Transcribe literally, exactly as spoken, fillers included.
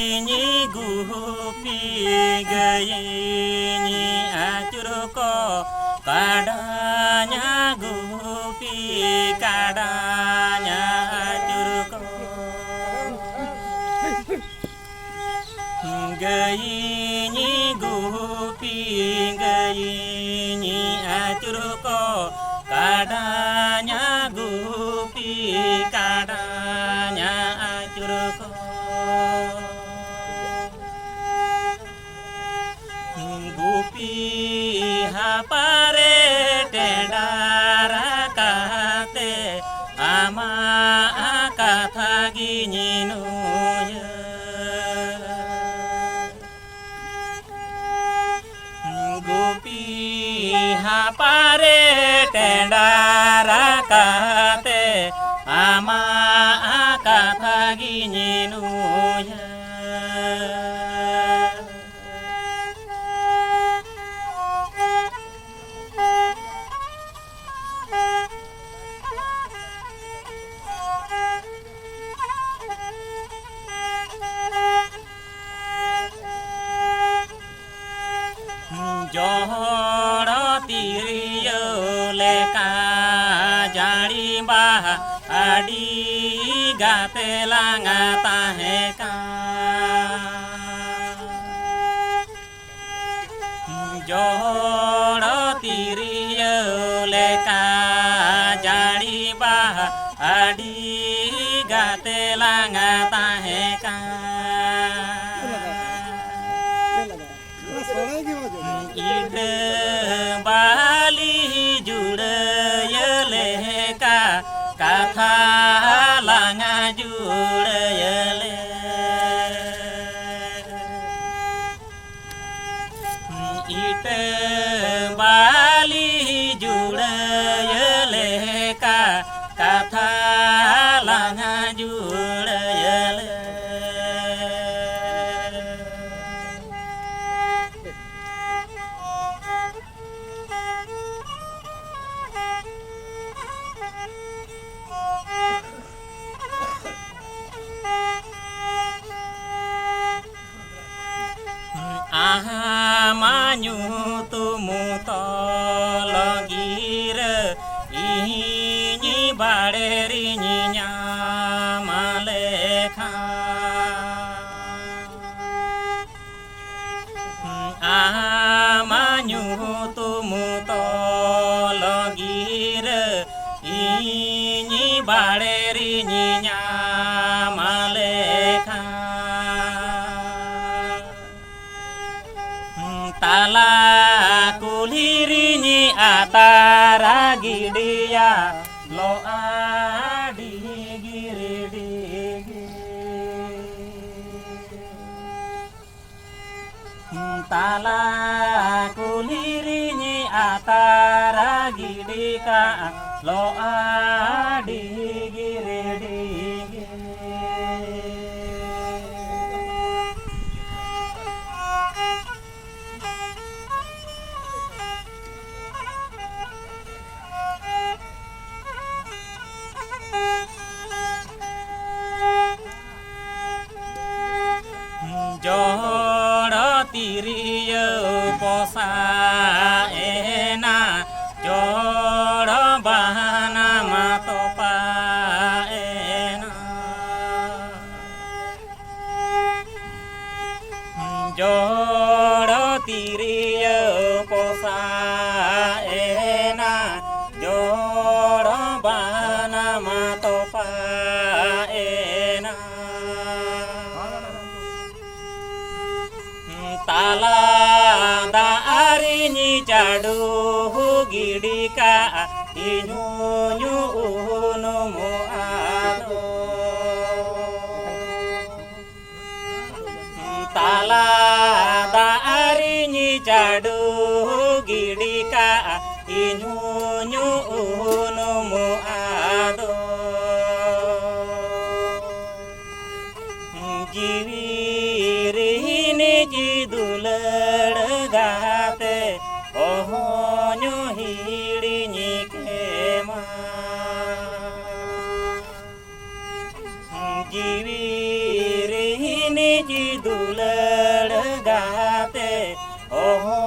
ᱤᱧᱤᱡ ᱜᱩᱯᱤ ᱜᱟᱹᱭᱤᱧ ᱟᱹᱪᱩᱨ ᱠᱚ, ᱠᱟᱰᱟᱧᱟ ᱜᱩᱯᱤ ᱠᱟᱰᱟᱧᱟ ᱟᱹᱪᱩᱨ ᱠᱚ᱾ ᱜᱟᱹᱭᱤᱧ ᱜᱩᱯᱤ ᱜᱟᱹᱭᱤᱧ ᱟᱹᱪᱩᱨ ᱠᱚ, ᱠᱟᱰᱟᱧᱟ ᱜᱩᱯᱤ ᱠᱟᱰᱟᱧᱟ ᱟᱹᱪᱩᱨ ᱠᱚ᱾ ᱜᱩᱯᱤ ᱦᱟᱯᱟᱨᱮ ᱴᱮᱸᱰᱟᱨ ᱠᱟᱛᱮ ᱟᱢᱟᱜ ᱠᱟᱛᱷᱟ ᱜᱤᱧ ᱱᱩᱭᱟ᱾ ᱜᱩᱯᱤ ᱦᱟᱯᱟᱨᱮ ᱴᱮᱸᱰᱟᱨ ᱠᱟᱛᱮ ᱟᱢᱟᱜ ᱠᱟᱛᱷᱟ ᱜᱤᱧ ᱱᱩᱭᱟ᱾ ᱡᱚᱦᱚᱲ ᱛᱤᱨᱭᱳ ᱞᱮᱠᱟ ᱡᱟᱹᱲᱤ ᱵᱟᱦᱟ ᱟᱹᱰᱤ ᱜᱟᱛᱮ ᱞᱟᱝ ᱛᱟᱦᱮᱸ ᱠᱟᱱ᱾ ᱡᱚᱦᱚᱲ ᱛᱤᱨᱭᱳ ᱞᱮᱠᱟ ᱡᱟᱹᱲᱤ ᱵᱟᱦᱟ ᱟᱹᱰᱤ ᱜᱟᱛᱮ ᱞᱟᱝ ᱛᱟᱦᱮᱸ ᱠᱟᱱ᱾ ᱤᱰᱟᱹ ᱵᱟᱹᱞᱤ ᱡᱩᱲᱟᱹᱭᱟᱹ ᱞᱮᱠᱟ ᱠᱟᱛᱷᱟ ᱞᱟᱝ ᱡᱩᱲᱟᱹᱭᱟᱹ ᱞᱮᱠᱟ᱾ ᱧᱩᱛᱩᱢ ᱛᱚᱞ ᱜᱤᱨᱟᱹ ᱤᱧ ᱵᱟᱲᱮ ᱨᱤᱧ ᱧᱟᱢ ᱞᱮᱠᱷᱟᱱ, ᱟᱢᱟᱜ ᱧᱩᱛᱩᱢ ᱛᱚᱞ ᱜᱤᱨᱟᱹ ᱤᱧ ᱵᱟᱲᱮ ᱨᱤᱧ ᱧᱟᱢ ᱞᱮᱠᱷᱟᱱ, ᱛᱟᱞᱟ ᱠᱩᱞᱦᱤ ᱨᱤᱧ ᱟᱛᱟᱨᱟ ᱜᱤᱰᱤᱭᱟ ᱞᱚᱜᱼᱟ ᱰᱤᱜᱤᱨ ᱰᱤᱜᱤᱨ᱾ ᱛᱟᱞᱟ ᱠᱩᱞᱦᱤ ᱨᱤᱧ ᱟᱛᱟᱨᱟ ᱜᱤᱰᱤ ᱠᱟᱜᱼᱟ ᱞᱚᱜᱼᱟ ᱰᱤᱜᱤᱨ ᱰᱤᱜᱤᱨ᱾ ᱡᱚᱲ ᱛᱤᱨᱭᱳ ᱯᱚᱥᱟᱜ ᱮᱱᱟ, ᱡᱚᱲ ᱵᱟᱦᱱᱟᱢ ᱛᱚᱯᱟᱜ ᱮᱱᱟ᱾ ᱡᱚᱲ ᱛᱤᱨᱭᱳ ᱯᱚᱥᱟᱜ ᱮᱱᱟ, ᱡᱚᱲ ᱵᱟᱱᱟᱢ ᱛᱚᱯᱟᱜ ᱮᱱᱟ᱾ ᱛᱟᱞᱟ ᱫᱟᱜ ᱨᱤᱧ ᱪᱟᱰᱚ ᱜᱤᱰᱤ ᱠᱟᱜᱼᱟ, ᱤᱧ ᱦᱚᱸ ᱧᱩ ᱩᱱᱩᱢᱚᱜ ᱟᱫᱚ᱾ ᱛᱟᱞᱟ ᱫᱟᱜ ᱨᱤᱧ ᱪᱟᱰᱚ ᱜᱤᱰᱤ ᱠᱟᱜᱼᱟ, ᱤᱧ ᱦᱚᱸ ᱧᱩ ᱩᱱᱩᱢᱚᱜ ᱟᱫᱚ᱾ ᱡᱤᱣᱤ ᱨᱤᱱᱤᱡ ᱫᱩᱞᱟᱹᱲ ᱜᱟᱛᱮ, ᱚᱦᱚᱧ ᱦᱤᱲᱤᱧ ᱠᱮᱢᱟ᱾ ᱡᱤᱣᱤ ᱨᱤᱱᱤᱡ ᱫᱩᱞᱟᱹᱲ ᱜᱟᱛᱮ, ᱚᱦᱚ